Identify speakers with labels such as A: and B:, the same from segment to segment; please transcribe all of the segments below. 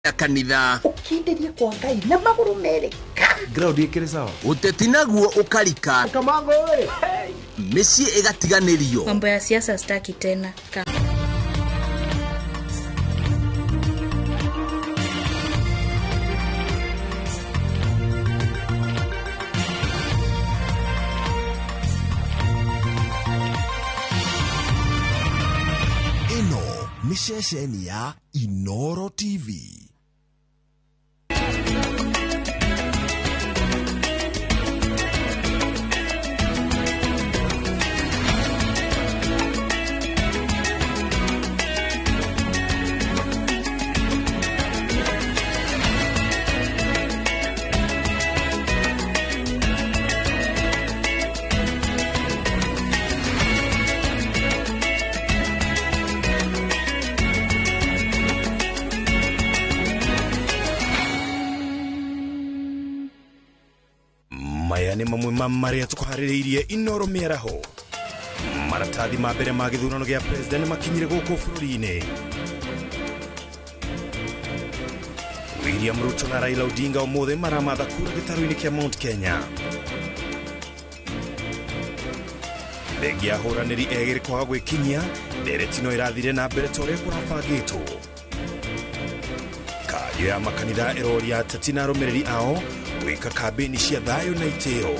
A: Kanitha
B: ukindirie kwa Ngai na maguru mere ka
C: ground ikiri sawa
A: uteti naguo ukarika
B: kamango we
A: mĩciĩ ĩgatiganĩrio.
D: Mambo ya siasa sitaki tena.
E: Ĩno nĩ ceceni ya Inoro TV.
C: Maya nĩ mamwe ma marĩa tũkũharĩrĩirie Inoro mĩaraho. Maratathi ma mbere ma gĩthurano gĩa president makinyire gũkũ bũrũri-inĩ. William Ruto na Raila Odinga ũmũthĩ maramatha kura gĩtarũ-inĩ kĩa Mount Kenya. Bengi ya ahũranĩri erĩ kwaga gwĩkinyia, ndereti no ĩrathire na mbere ta ũrĩa kũrabangĩtwo. Kanjũ ya makanitha ĩroria ateti na arũmĩrĩri ao gwĩka kambĩini cia thayũ na itĩo.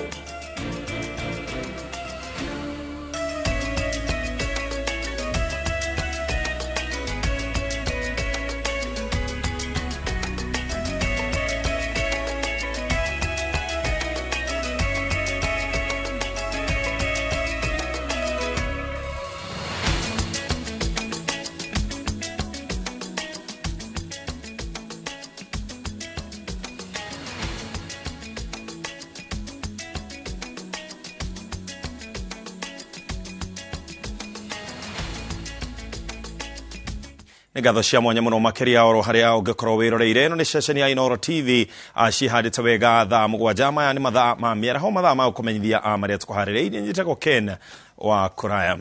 C: Ngatho cia mwanya muno makiria oro haria ungikorwo wiroreire. Ĩno nĩ ceceni ya Inoro TV cihandĩte wega thaa mũgwanja. Maya nĩ mathaa ma mĩaraho, mathaa ma gũkũmenyithia marĩa tũkũharĩrĩirie. Njĩtagwo Ken wa Kũraya.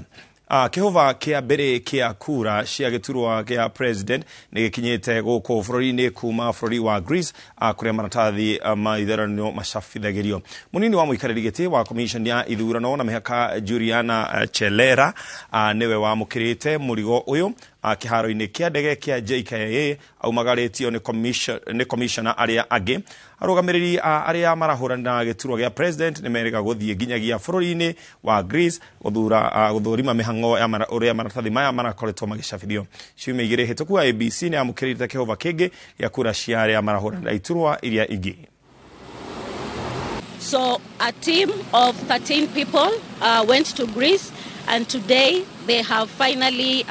C: Kĩhũba kĩa mbere kĩa kura cia gĩturwa kĩa president nĩ gĩkinyĩte gũkũ bũrũri-inĩ kuma bũrũri wa Greece, kũrĩa maratathi ma ithurano macabithagĩrio. Mũnini wa mũikarĩri gĩtĩ wa commission ya ithurano na mĩhaka Juliana Chelera nĩwe wamũkĩrĩte mũrigo ũyũ kĩharo-inĩ kĩa ndege kĩa JKIA aumagarĩtio nĩ commissioner arĩa angĩ. Arũgamĩrĩri arĩa marahũranĩra gĩturwa gĩa president nĩ merĩga gũthiĩ nginyagia bũrũri-inĩ wa Greece gũthũrima mĩhang'o ya ũrĩa maratathi maya marakoretwo magĩcabithio. Ciumia igĩrĩ hĩtũku IEBC nĩ yamũkĩrĩte kĩhũba kĩngĩ gĩa kura cia arĩa marahũranĩra iturwa iria ingĩ.
F: So a team of 13 people went to Greece, and today they have finally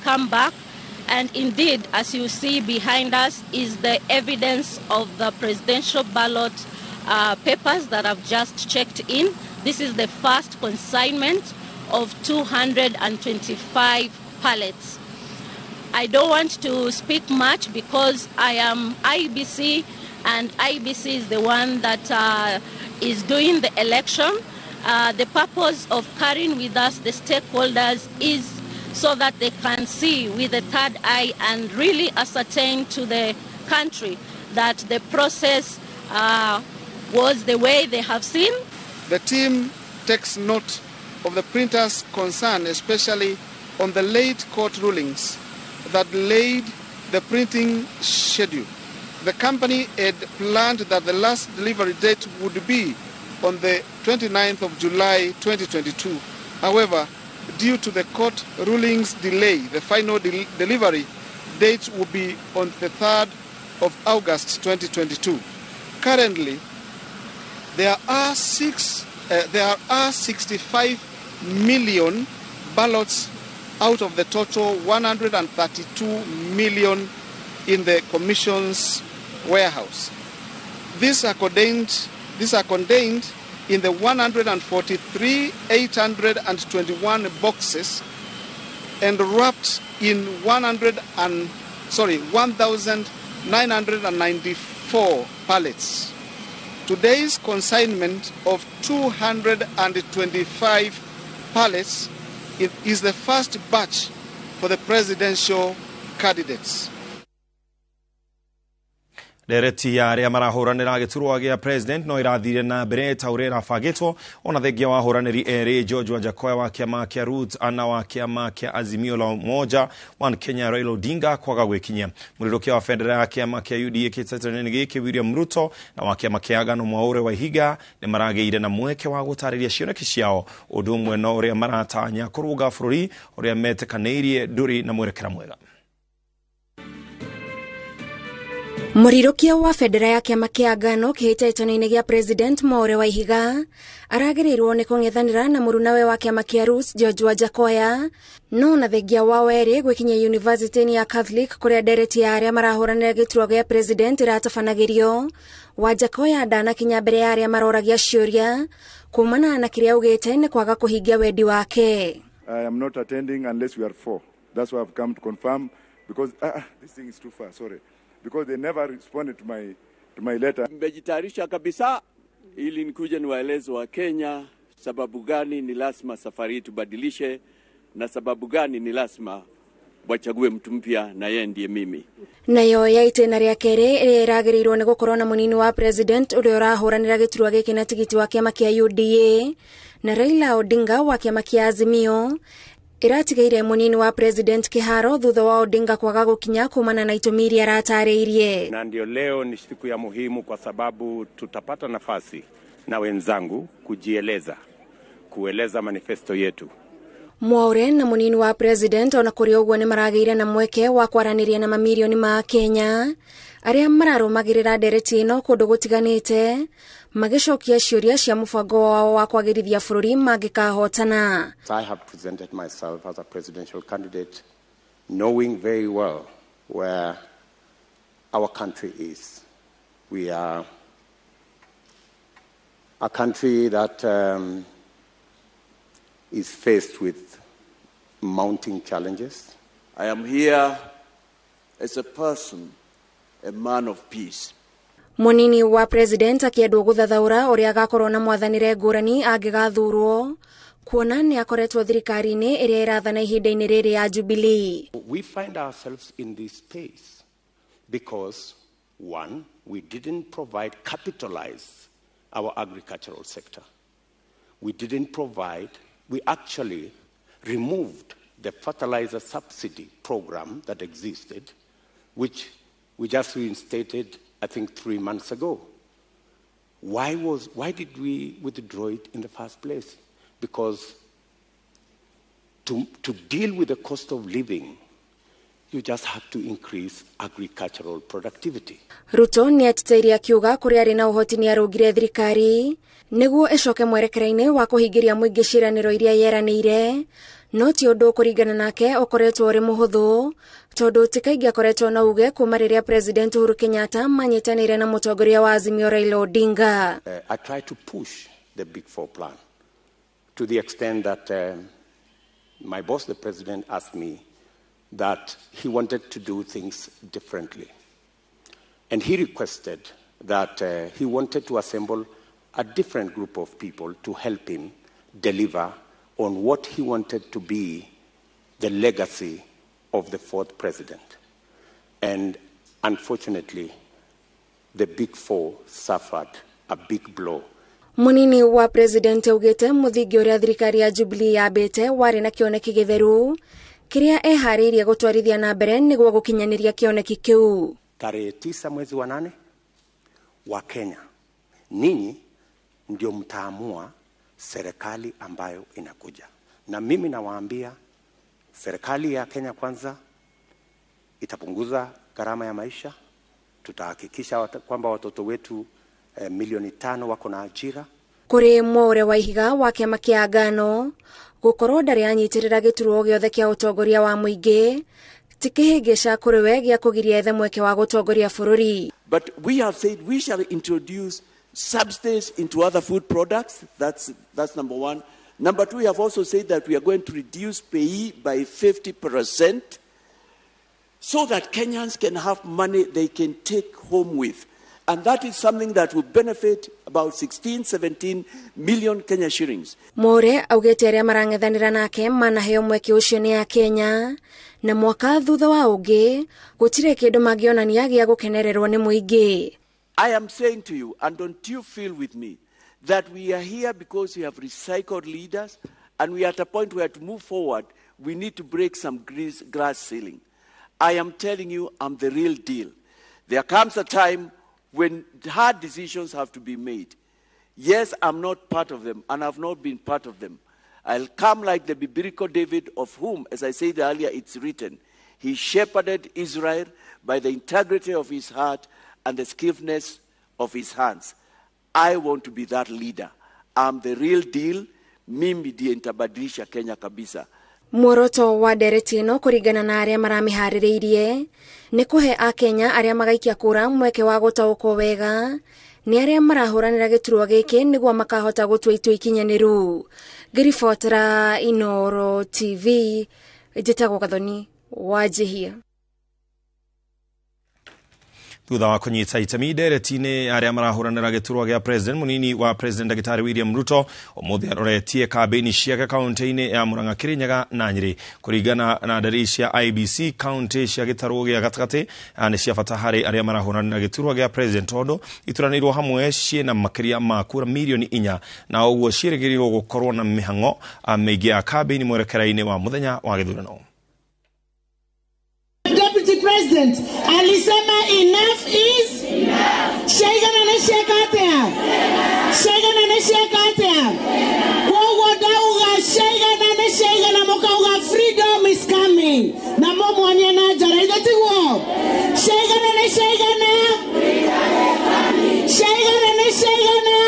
F: come back. And indeed, as you see behind us, is the evidence of the presidential ballot papers that have just checked in. This is the first consignment of 225 pallets. I don't want to speak much because I am IEBC, and IEBC is the one that is doing the election. The purpose of carrying with us the stakeholders is so that they can see with the third eye and really ascertain to the country that the process was the way they have seen.
G: The team takes note of the printer's concern, especially on the late court rulings that delayed the printing schedule. The company had planned that the last delivery date would be on the 29th of July 2022. However, due to the court rulings delay, the final delivery date will be on the 3rd of August 2022. Currently, there are 65 million ballots out of the total 132 million in the Commission's warehouse. These are contained in the 143,821 boxes and wrapped in 1,994 pallets. Today's consignment of 225 pallets is the first batch for the presidential candidates.
C: Ndereti ya arĩa marahũranĩra gĩturwa gĩa president no ĩrathire na mbere ta ũrĩa ĩrabangĩtwo ona thengia wa ahũranĩri erĩ George Wajackoyah wa kĩama kĩa Roots ana wa kĩama kĩa Azimio la Umoja One Kenya Raila Odinga kwaga gwĩkinyia. Mũrirũkia wa bendera ya kĩama kĩa UDA kĩhĩtahĩtano-inĩ gĩkĩ William Ruto na wa kĩama kĩa Agano Mwaure Waihiga nĩ maragĩire na mweke wa gũtarĩria cioneki ciao ũndũ ũmwe na ũrĩa maratanya kũrũnga bũrũri ũrĩa metĩkanĩirie ndũrĩ na mwerekera mwega.
D: Mũrirũkia wa bendera ya kĩama kĩa Agano kĩhĩtahĩtano-inĩ gĩa president Mwaure Waihiga aragĩrĩirwo nĩ kũng'ethanĩra na mũrunawe wa kĩama kĩa Roots George Wajackoyah no na thengia wao erĩ gwĩkinyia yunivasĩtĩ-inĩ ya Catholic kũrĩa ndereti ya arĩa marahũranĩra gĩturwa gĩa president ĩratabanagĩrio. Wajackoyah ndanakinya mbere ya arĩa maroragia ciũria kumana na kĩrĩa augĩte nĩ kwaga kũhingia wendi wake.
H: I am not attending unless we are four. That's why I've come to confirm because this thing is too far, sorry. Because they never responded to my letter.
I: Nimejitayarisha kabisa ili nikuje niwaeleze wa Kenya sababu gani ni lazima safari hii tubadilishe na sababu gani ni lazima wachague mtu mpya na yeye ndiye mimi.
D: Nayo ya itĩna rĩa kerĩ ĩrĩa ĩragĩrĩirwo nĩ gũkorwo na mũnini wa president ũrĩa ũrahũranĩra gĩturwa gĩkĩ na tigiti wa kĩama kĩa UDA na Raila Odinga wa kĩama kĩa Azimio ĩratigaire mũnini wa president kĩharo thutha wa Odinga kwaga gũkinya kumana na itũmi iria aratarĩirie.
J: Na ndio leo ni siku ya muhimu kwa sababu tutapata nafasi na wenzangu kujieleza, kueleza manifesto yetu.
D: Mwaure na mũnini wa president ona kũrĩ ũguo nĩ maragĩire na mweke wa kwaranĩria na mamirioni ma Kenya arĩa mararũmagĩrĩra ndereti ĩno kũndũ gũtiganĩte magĩcokia ciũria cia mũbango wao wa kwagĩrithia bũrũri mangĩkahotana.
J: I have presented myself as a presidential candidate knowing very well where our country is. We are a country that is faced with mounting challenges.
I: I am here as a person, a man of peace.
D: Mũnini wa president akĩendwo gũthathaũra ũrĩa agakorwo na mwathanĩre ngũrani angĩgathurwo kuona nĩ akoretwo thirikari-inĩ ĩrĩa ĩrathana ihinda-inĩ rĩrĩ ya Jubilee.
J: We find ourselves in this space because, one, we didn't provide, capitalize our agricultural sector. We didn't provide, we actually removed the fertilizer subsidy program that existed, which we just reinstated, I think, 3 months ago. Why did we withdraw it in the first place? Because to deal with the cost of living, you just have to increase agricultural productivity.
D: Ruto nĩ ateteirie akiuga kũrĩa arĩ na ũhoti nĩ arũngire thirikari nĩguo ĩcoke mwerekera-inĩ wa kũhingĩria mũingĩ ciĩranĩro iria yeranĩire, no ti ũndũ kũringana nake ũkoretwo ũrĩ mũhũthũ tondũ ti kaingĩ akoretwo na uge kuma rĩrĩa President Uhuru Kenyatta manyitanĩire na mũtongoria wa Azimio Raila Odinga.
J: I tried to push the Big Four plan to the extent that my boss, the president, asked me that he wanted to do things differently. And he requested that he wanted to assemble a different group of people to help him deliver on what he wanted to be the legacy of the fourth president. And unfortunately, the Big Four suffered a big blow.
D: Mũnini wa president augĩte mũthingi ũrĩa thirikari ya Jubilee yambĩte warĩ na kĩoneki gĩtheru kĩrĩa eharĩirie gũtwarithia na mbere nĩguo gũkinyanĩria kĩoneki kĩu.
J: Tarehe 9 mwezi wa 8 wa Kenya, ninyi ndio mtaamua serikali ambayo inakuja. Na mimi nawaambia serikali ya Kenya Kwanza itapunguza gharama ya maisha, tutahakikisha kwamba watoto wetu milioni 5 wako na ajira.
D: Kũrĩ Mwaure Waihiga wa kĩama kĩa Agano gũkorwo ndarĩ anyitĩrĩra gĩturwa gĩothe kĩa ũtongoria wa mũingĩ ti kĩhĩngĩca kũrĩ we gĩa kũgiria ethe mweke wa gũtongoria bũrũri.
I: But we have said we shall introduce subsidies into other food products. That's number one. Number two, we have also said that we are going to reduce PAYE by 50% so that Kenyans can have money they can take home with. And that is something that will benefit about 16, 17 million Kenya shillings.
D: Mwaure augĩte arĩa marang'ethanĩra nake manaheo mweke ũcio nĩ a Kenya na mwaka thutha wa ũngĩ gũtirĩ kĩndũ mangĩonania gĩa gũkenererwo nĩ mũingĩ.
I: I am saying to you, and don't you feel with me, that we are here because we have recycled leaders, and we are at a point where to move forward, we need to break some glass ceiling. I am telling you, I'm the real deal. There comes a time when hard decisions have to be made. Yes, I'm not part of them, and I've not been part of them. I'll come like the biblical David, of whom, as I said earlier, it's written, he shepherded Israel by the integrity of his heart and the skillfulness of his hands. I want to be that leader. I'm the real deal. Mimi ndiye nitabadilisha Kenya kabisa.
D: Muoroto wa ndereti ĩno kũringana na arĩa maramĩharĩrĩirie nĩ kũhe akenya arĩa magaikia kura mweke wa gũtaũkwo wega nĩ arĩa marahũranĩra gĩturwa gĩkĩ nĩguo makahota gũtua itua ikinyanĩru. Ngĩribotera Inooro TV, njĩtagwo Gathoni Wanjihia.
C: Thutha wa kũnyita itemi ndereti-inĩ arĩa marahũranĩra gĩturwa gĩa president, mũnini wa president Ndagĩtarĩ William Ruto ũmũthĩ aroretie kambĩini ciake kaunti-inĩ ya Murang'a, Kirinyaga na Nyĩrĩ. Kũringana na ndari cia IEBC, kaunti cia gĩtarũ gĩa gatagatĩ nĩ cia bata harĩ arĩa marahũranĩra gĩturwa gĩa president tondũ ituranĩirwo hamwe ciĩna makĩria ma kura mirioni 4 na ũguo ciĩrĩgĩrĩirwo gũkorwo na mĩhang'o mĩingĩ ya kambĩini mwerekera-inĩ wa mũthenya wa gĩthurano.
K: Deputy President alisema enough is enough. Shaigana na shekatea. Shaigana na shekatea. Koguo ndauga shaigana na shaigana mukauga freedom is coming. Na mumwonie na njara ithe tiguo. Shaigana na shaigana. Shaigana na shaigana.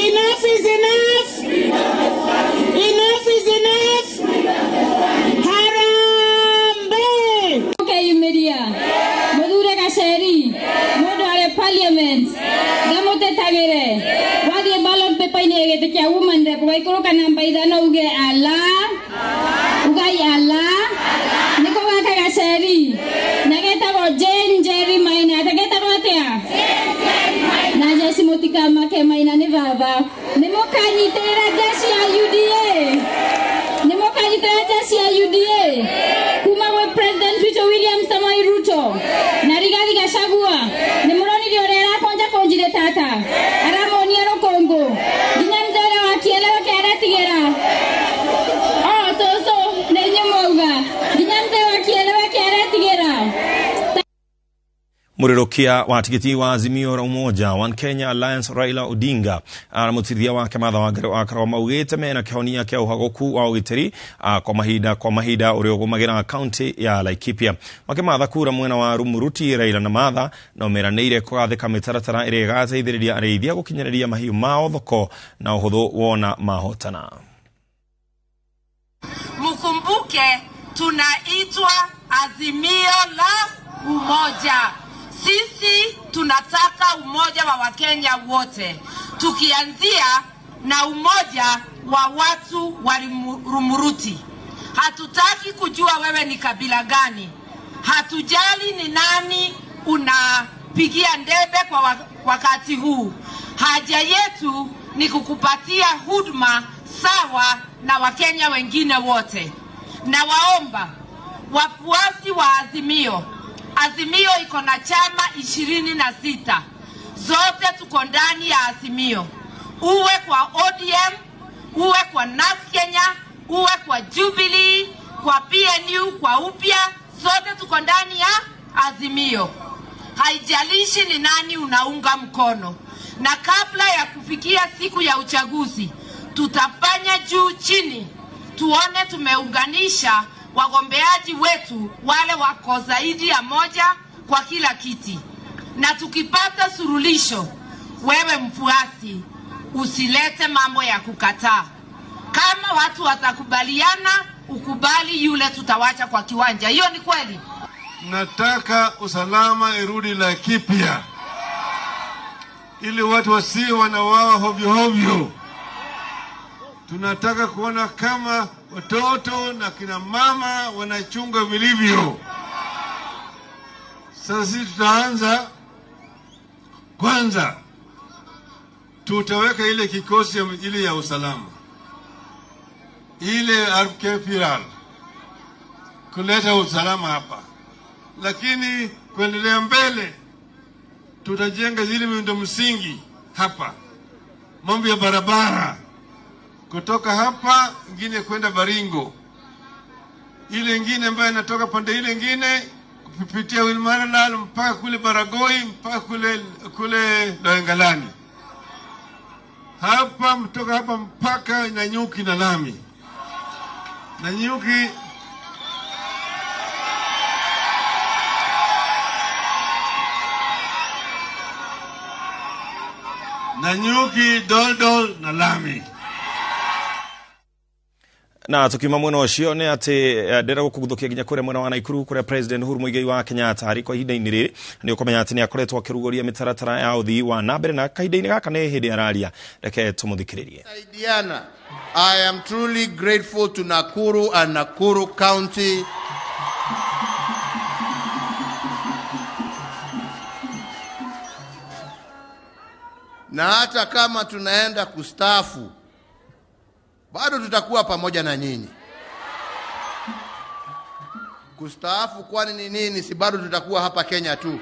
K: Enough is enough. Enough is enough.
L: Muthure Gaceri mundu are parliament ngamutetagire wathie ballot paper ini gĩtĩ kĩa woman rep waikũrũka namba 5 uge ala ugai ala nĩko gaka Gaceri na getagwo Jane Njeri Maina getagwo atĩa na jeci mũtikamake Maina nĩ baba nĩ mũkanyitĩrĩra jeci ya UDA nĩ mũkanyitĩrĩra jeci ya UDA kuma gwĩ President witũ William Samoei Ruto na Rigathi Gachagua nĩ mũronire ũrĩa arakonja konjire tata aramonia rũkũngũ nginya mzee ũrĩa wa Kieleweke aratigĩra o cũcũ nĩ inyuĩ mwauga nginya mzee wa Kieleweke aratigĩra.
C: Mũrĩrũkia wa tigiti wa Azimio la Umoja One Kenya Alliance Raila Odinga na mũtithia wake Martha Wangari wa Karua maugĩte mena kĩhonia kĩa ũhagũku wa ũgitĩri kwa mahinda ũrĩa ũgũmagĩra kaunti ya Laikipia. Makĩmatha kura mwena wa Rumuruti, Raila na Martha no meranĩire kũgathĩka mĩtaratara ĩrĩa ĩgateithĩrĩria arĩithia gũkinyanĩria mahiũ mao thoko na ũhũthũ wona mahotana.
M: Mkumbuke tunaitwa Azimio la Umoja. Sisi tunataka umoja wa Wakenya wote, tukianzia na umoja wa watu wa Rumuruti. Hatutaki kujua wewe ni kabila gani, hatujali ni nani unapigia ndebe kwa wakati huu. Haja yetu ni kukupatia huduma sawa na Wakenya wengine wote. Na waomba wafuasi wa Azimio, Azimio iko na chama 26. Zote tuko ndani ya Azimio. Uwe kwa ODM, uwe kwa NARC Kenya, uwe kwa Jubilee, kwa PNU, kwa Upya, zote tuko ndani ya Azimio. Haijalishi ni nani unaunga mkono. Na kabla ya kufikia siku ya uchaguzi, tutafanya juu chini tuone tumeunganisha wagombeaji wetu wale wako zaidi ya moja kwa kila kiti. Na tukipata suluhisho, wewe mfuasi usilete mambo ya kukataa. Kama watu watakubaliana, ukubali yule tutawacha kwa kiwanja. Hiyo ni kweli.
N: Nataka usalama irudi Laikipia ili watu wasiwe wanauawa hovyo hovyo. Tunataka kuona kama watoto na kina mama wanachunga vilivyo. Sasa sisi tutaanza Kwanza tutaweka ile kikosi ile ya usalama, ile RKPR, kuleta usalama hapa. Lakini kuendelea mbele tutajenga zile miundo msingi hapa, mambo ya barabara kutoka hapa ingine kwenda Baringo, ile ingine ambayo inatoka pande ile ingine kupitia Wilmaralal mpaka kule Baragoi mpaka kule Loengalani, hapa mtoka hapa mpaka Nanyuki na lami Nanyuki. Nanyuki, Doldol na lami.
C: Na tukiuma mwena ucio ni ati ndira gukuguthukia nginya kuria mwena wa Nakuru kuria President Uhuru Muigai wa Kenyatta ari kwa ihinda-inĩ rĩrĩ nĩ ũkũmenya atĩ nĩ akoretwo akĩrugũria mĩtaratara ya ũthii wa na mbere na kahinda-inĩ gaka nĩ hĩndĩ araria. Reke tũmũthikĩrĩrie.
O: Saidiana, I am truly grateful to Nakuru and Nakuru County na hata kama tunaenda kustaafu bado tutakuwa pamoja na nyinyi. Kustaafu kwani ni nini? Si bado tutakuwa hapa Kenya tu?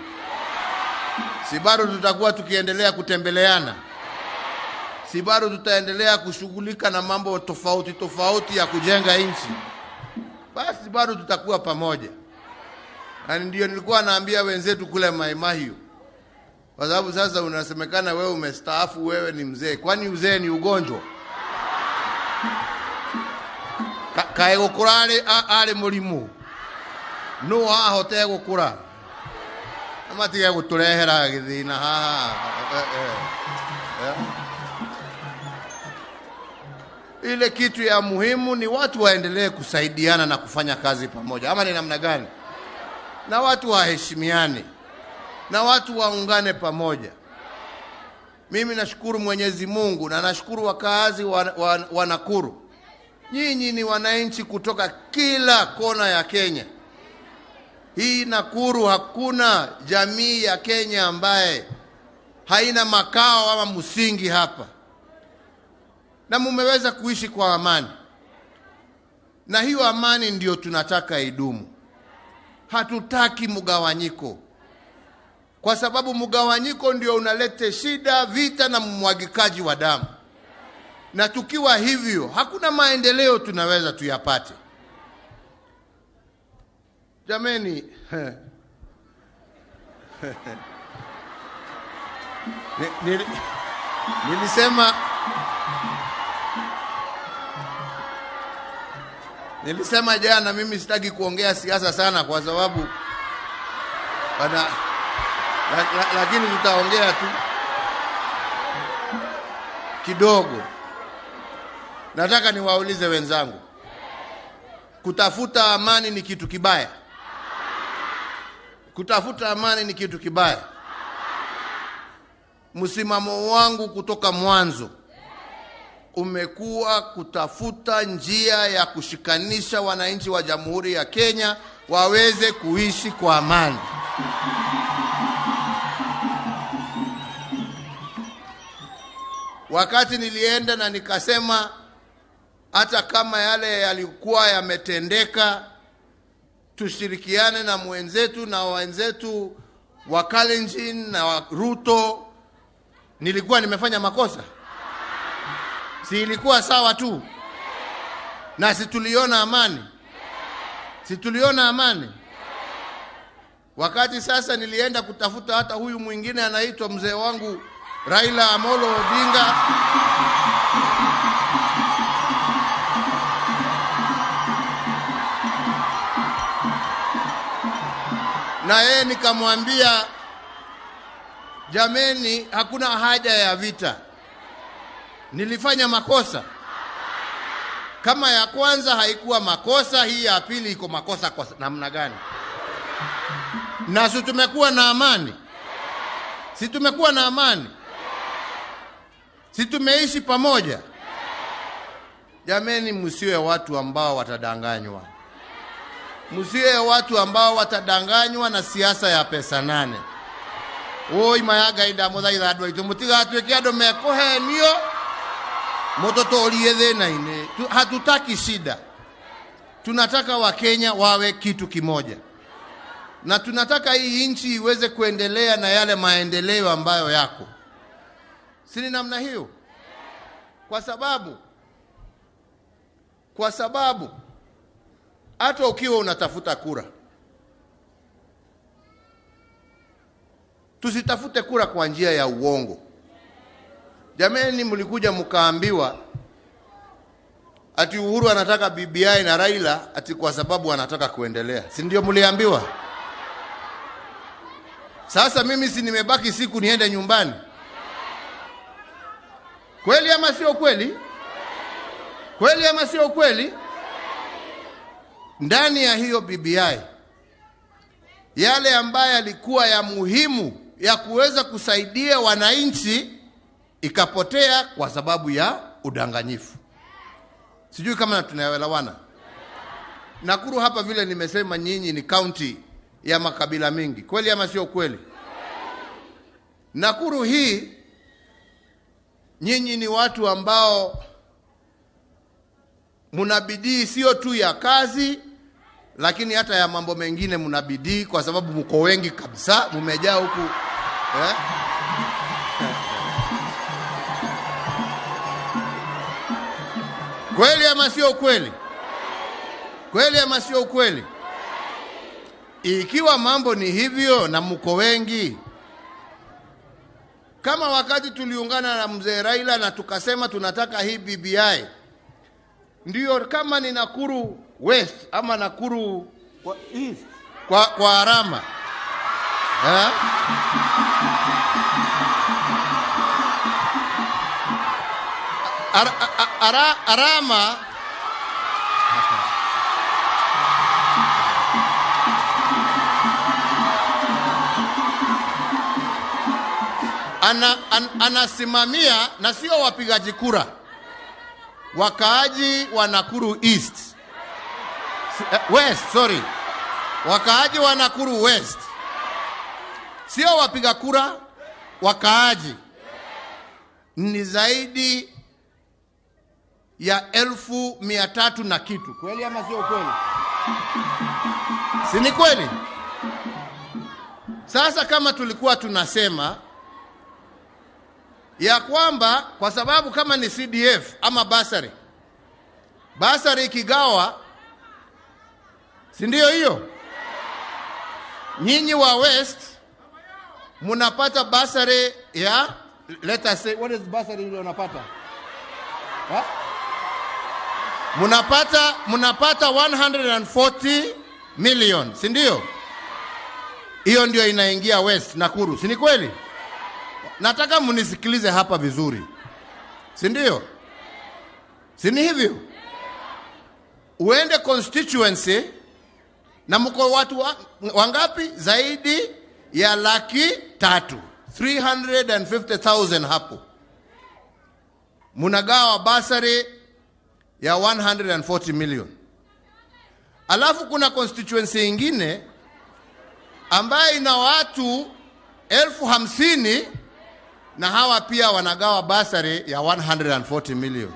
O: Si bado tutakuwa tukiendelea kutembeleana? Si bado tutaendelea kushughulika na mambo tofauti tofauti ya kujenga nchi? Basi bado tutakuwa pamoja. Na ndio nilikuwa naambia wenzetu kule Mai Mahiu, kwa sababu sasa unasemekana wewe umestaafu, wewe ni mzee. Kwani uzee ni ugonjwa? Kae gukura ari murimu no ahote gukura matige guturehera githina haha. Ile kitu ya muhimu ni watu waendelee kusaidiana na kufanya kazi pamoja, ama ni namna gani? Na watu waheshimiane na watu waungane pamoja. Mimi nashukuru Mwenyezi Mungu na nashukuru wakaazi wa Nakuru. Nyinyi ni wananchi kutoka kila kona ya Kenya. Hii Nakuru hakuna jamii ya Kenya ambaye haina makao ama msingi hapa. Na mumeweza kuishi kwa amani. Na hiyo amani ndio tunataka idumu. Hatutaki mgawanyiko. Kwa sababu mgawanyiko ndio unalete shida, vita na mmwagikaji wa damu. Na tukiwa hivyo, hakuna maendeleo tunaweza tuyapate. Jameni, nilisema jana mimi sitaki kuongea siasa sana kwa sababu lakini tutaongea tu kidogo. Nataka niwaulize wenzangu, kutafuta amani ni kitu kibaya? Kutafuta amani ni kitu kibaya? Msimamo wangu kutoka mwanzo umekuwa kutafuta njia ya kushikanisha wananchi wa Jamhuri ya Kenya waweze kuishi kwa amani. Wakati nilienda na nikasema hata kama yale yalikuwa yametendeka, tushirikiane na mwenzetu na wenzetu wa Kalenjin na wa Ruto, nilikuwa nimefanya makosa? Si ilikuwa sawa tu? Na si tuliona amani? Si tuliona amani? Wakati sasa nilienda kutafuta hata huyu mwingine anaitwa mzee wangu Raila Amolo Odinga, na yeye nikamwambia, jameni, hakuna haja ya vita. Nilifanya makosa. Kama ya kwanza haikuwa makosa, hii ya pili iko makosa kwa namna gani? Na si tumekuwa na amani? Si tumekuwa na amani? Si tumeishi pamoja? Jameni, msiwe watu ambao watadanganywa. Msiwe watu ambao watadanganywa na siasa ya pesa nane. Oi maya Ngai ndamũthaitha andũ aitũ mũtigatuĩke andũ mekũhenio mũtũtũrie thĩna-inĩ. Hatutaki shida. Tunataka Wakenya wawe kitu kimoja, na tunataka hii nchi iweze kuendelea na yale maendeleo ambayo yako. Si ni namna hiyo? Kwa sababu hata ukiwa unatafuta kura, tusitafute kura kwa njia ya uongo. Jameni, mlikuja mkaambiwa ati Uhuru anataka BBI na Raila ati kwa sababu anataka kuendelea. Si ndio mliambiwa? Sasa mimi si nimebaki siku niende nyumbani. Kweli ama sio kweli? Kweli ama sio kweli? Ndani ya hiyo BBI, yale ambayo yalikuwa ya muhimu ya kuweza kusaidia wananchi ikapotea kwa sababu ya udanganyifu. Sijui kama tunaelewana. Nakuru hapa vile nimesema, nyinyi ni county ya makabila mingi. Kweli ama sio kweli? Nakuru hii nyinyi ni watu ambao mna bidii sio tu ya kazi, lakini hata ya mambo mengine mna bidii, kwa sababu mko wengi kabisa, mmejaa huku. Kweli ama sio kweli? Kweli ama sio kweli? Ikiwa mambo ni hivyo na mko wengi, kama wakati tuliungana na mzee Raila na tukasema tunataka hii BBI, ndio kama ni Nakuru West ama Nakuru East kwa Arama. Arama anasimamia na sio wapigaji kura, wakaaji wa Nakuru East, West, sorry, wakaaji wa Nakuru West, sio wapiga kura, wakaaji ni zaidi ya 300,000 na kitu. Kweli ama sio kweli? Si ni kweli? Sasa kama tulikuwa tunasema ya kwamba kwa sababu kama ni CDF ama basari, basari ikigawa, si ndio hiyo? Nyinyi wa West mnapata basari ya, let us say, what is basari ile unapata? Mnapata 140 million, si ndio? Hiyo ndio inaingia West Nakuru, si ni kweli? Nataka munisikilize hapa vizuri, si ndio? Si ni hivyo? Uende constituency na mko watu wangapi? Zaidi ya 300,000, 350,000 hapo. Munagawa basari ya 140 million. Alafu kuna constituency ingine ambayo ina watu 50,000 na hawa pia wanagawa basari ya 140 million.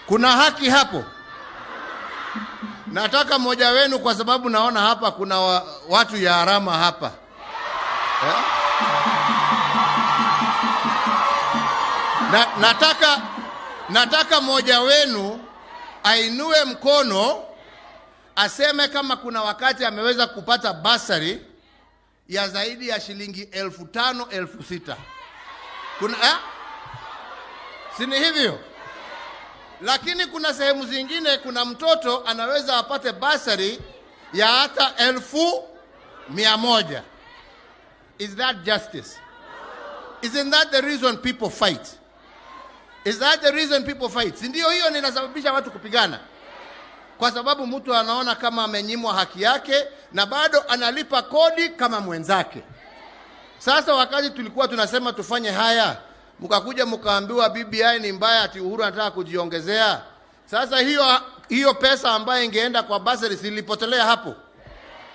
O: Kuna haki hapo? Nataka mmoja wenu, kwa sababu naona hapa kuna watu ya Arama hapa. Nataka mmoja wenu ainue mkono aseme kama kuna wakati ameweza kupata basari ya zaidi ya shilingi 5,000, 6,000. Kuna Si ni hivyo? Lakini kuna sehemu zingine kuna mtoto anaweza apate basari ya hata 100,000. Is that justice? Isn't that the reason people fight? Is that the reason people fight? Ndio hiyo inasababisha watu kupigana. Kwa sababu mtu anaona kama amenyimwa haki yake na bado analipa kodi kama mwenzake. Sasa wakati tulikuwa tunasema tufanye haya, mkakuja mkaambiwa BBI ni mbaya, ati Uhuru anataka kujiongezea. Sasa hiyo pesa ambayo ingeenda kwa basari silipotelea hapo.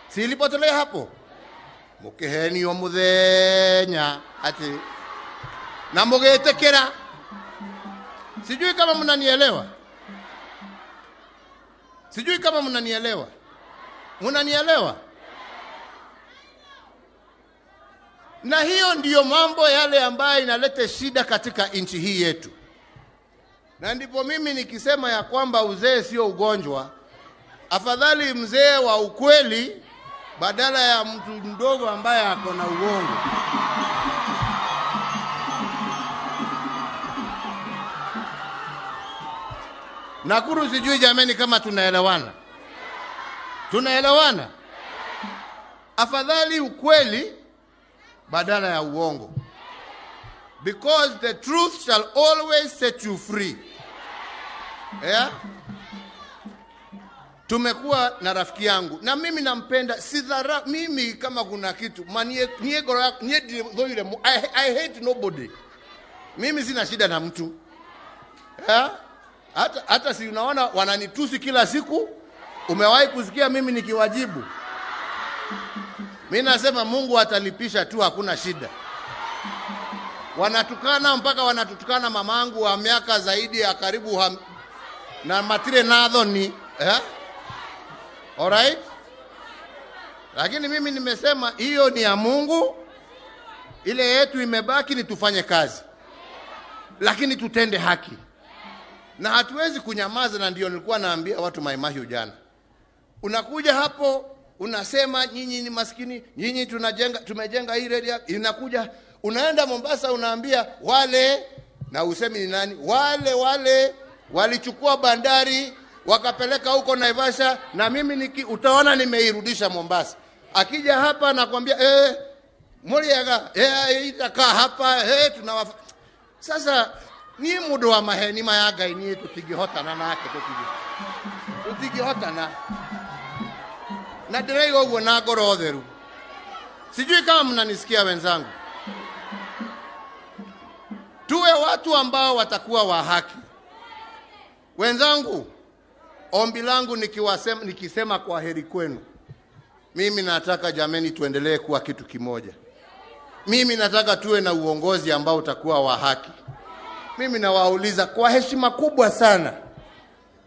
O: Silipotelea hapo. Mukihenio muthenya ati na mugitikira. Sijui kama mnanielewa. Sijui kama mnanielewa. Mnanielewa? Na hiyo ndiyo mambo yale ambayo inaleta shida katika nchi hii yetu. Na ndipo mimi nikisema ya kwamba uzee sio ugonjwa. Afadhali mzee wa ukweli badala ya mtu mdogo ambaye ako na uongo. Nakuru, sijui jameni kama tunaelewana. Tunaelewana? Afadhali ukweli badala ya uongo. Because the truth shall always set you free. Yeah? Tumekuwa na rafiki yangu na mimi nampenda, sidhara mimi kama kuna kitu I hate nobody. Mimi sina shida na mtu. Yeah? Hata si unaona wananitusi kila siku. Umewahi kusikia mimi nikiwajibu? Mimi nasema Mungu atalipisha tu, hakuna shida. Wanatukana mpaka wanatutukana mamangu wa miaka zaidi ya karibu na matire nadhoni, eh? Alright? Lakini mimi nimesema hiyo ni ya Mungu. Ile yetu imebaki ni tufanye kazi. Lakini tutende haki. Na hatuwezi kunyamaza, na ndio nilikuwa naambia watu Mai Mahiu jana. Unakuja hapo unasema nyinyi ni maskini, nyinyi tumejenga hii reli, inakuja unaenda Mombasa unaambia wale, na usemi ni nani, wale walichukua bandari wakapeleka huko Naivasha, na mimi utaona nimeirudisha Mombasa. Akija hapa nakwambia Muriaga itakaa hapa tunawafa. Sasa ni mudo wa maheni mayaga ini tutigihotana nake tutigihotana na ndiraiga uguo na ngoro theru. Sijui kama mnanisikia wenzangu. Tuwe watu ambao watakuwa wa haki. Wenzangu, ombi langu nikisema kwa heri kwenu, mimi nataka jameni tuendelee kuwa kitu kimoja. Mimi nataka tuwe na uongozi ambao utakuwa wa haki. Mimi nawauliza kwa heshima kubwa sana,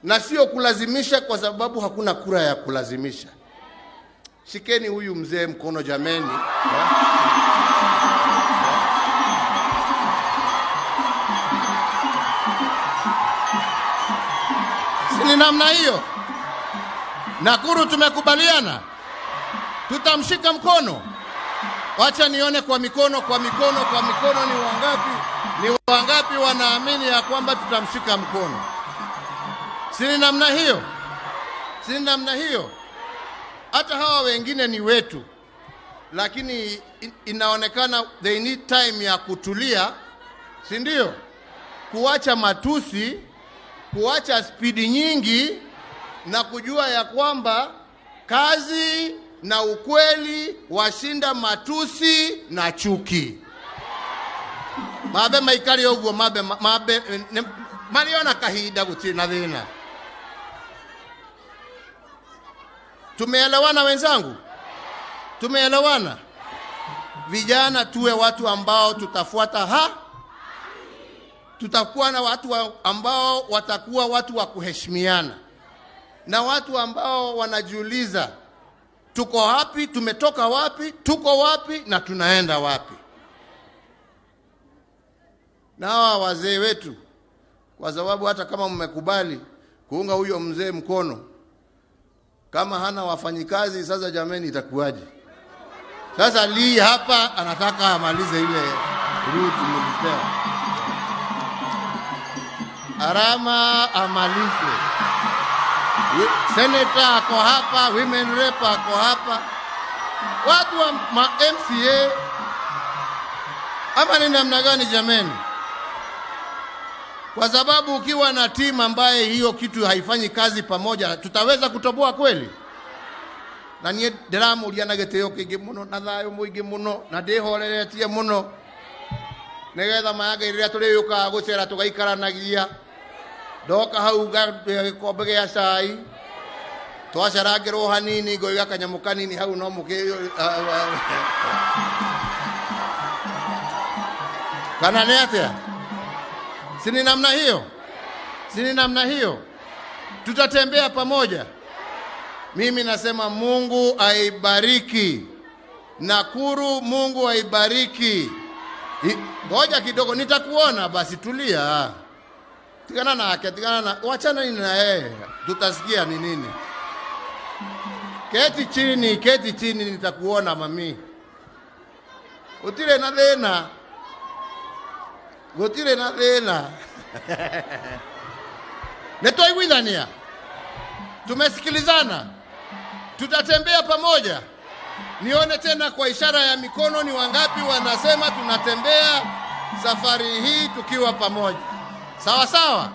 O: na sio kulazimisha, kwa sababu hakuna kura ya kulazimisha. Shikeni huyu mzee mkono jameni. Si namna hiyo? Nakuru tumekubaliana tutamshika mkono. Wacha nione kwa mikono, kwa mikono, kwa mikono, ni wangapi? Ni wangapi wanaamini ya kwamba tutamshika mkono? Si namna hiyo? Si namna hiyo? Hata hawa wengine ni wetu, lakini inaonekana they need time ya kutulia, si ndio? Kuacha matusi, kuacha spidi nyingi, na kujua ya kwamba kazi na ukweli washinda matusi na chuki. Mabe maikari oguo, mabe mariona kahinda gutiri na thina. Tumeelewana wenzangu? Tumeelewana? Vijana tuwe watu ambao tutafuata tutakuwa na watu ambao watakuwa watu wa kuheshimiana, na watu ambao wanajiuliza tuko wapi, tumetoka wapi, tuko wapi na tunaenda wapi. Na hawa wazee wetu, kwa sababu hata kama mmekubali kuunga huyo mzee mkono, kama hana wafanyikazi sasa jameni itakuwaje? Sasa Lee hapa anataka amalize ile route nilipewa. Arama amalize. Senator ako hapa, women rep ako hapa, watu wa MCA. Ama ni namna gani jameni? Kwa sababu ukiwa na timu ambaye hiyo kitu haifanyi kazi pamoja, tutaweza kutoboa kweli? Na nie ndiramuria na gitio kingi muno na thayo muingi muno na ndihoreretie muno, nigetha mayaga riria turiukaga gucera tugaikaranagia. Ndoka hau gikombe gia cai Twacarangĩrwo hanini ngoiga kanyamũ kanini hau no mũkĩ kana nĩ atĩa? Si ni namna hiyo? Si ni namna hiyo? Tutatembea pamoja. Mimi nasema Mungu aibariki Nakuru, Mungu aibariki. Ngoja kidogo nitakuona, basi tulia. Tigana nake, tigana na, wachana nini na yeye, tutasikia ni nini. Keti chini, keti chini, nitakuona mami. Utire na thina. Gutire na thina. Nitwaiguithania. Tumesikilizana. Tutatembea pamoja. Nione tena kwa ishara ya mikono ni wangapi wanasema tunatembea safari hii tukiwa pamoja. Sawa sawa.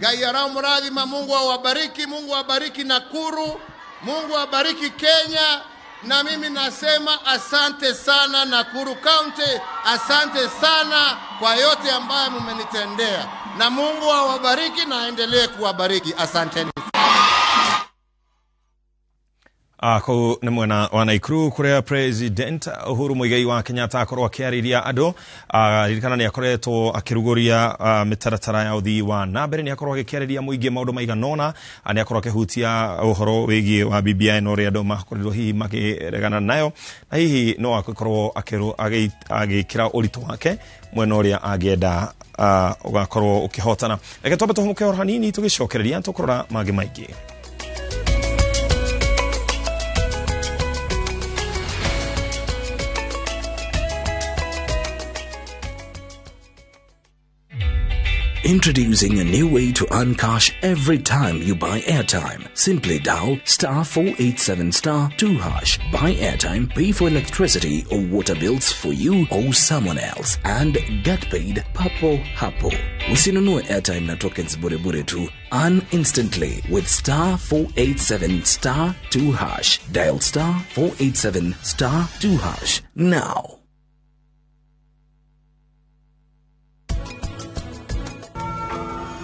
O: Ngai aramurathima, Mungu awabariki, Mungu awabariki Nakuru, Mungu awabariki Kenya. Na mimi nasema asante sana Nakuru County, asante sana kwa yote ambayo mmenitendea. Na Mungu awabariki na aendelee kuwabariki. Asanteni.
C: Kũu nĩ mwena wa Nakuru kũrĩa President Uhuru Muigai wa Kenyatta akorwo akĩarĩria andũ. Ririkana nĩ akoretwo akĩrugũria mĩtaratara ya ũthii wa na mbere, nĩ akorwo agĩkĩarĩria mũingĩ maũndũ maigana ũna, nĩ akorwo akĩhutia ũhoro wĩgiĩ wa BBI na ũrĩa andũ makorirwo hihi makĩregana nayo, na hihi no akorwo agĩkĩra ũritũ wake mwena ũrĩa angĩenda ũgakorwo ũkĩhotana. Reke twambe tũhũmũke o hanini tũgĩcokereria tũkũrora mangĩ maingĩ.
P: Introducing a new way to earn cash every time you buy airtime. Simply dial *487 *2#. Buy airtime, pay for electricity or water bills for you or someone else, and get paid papo hapo. Usinunue airtime na tokens bure bure tu. Earn instantly with *487 *2#. Dial *487 *2# now.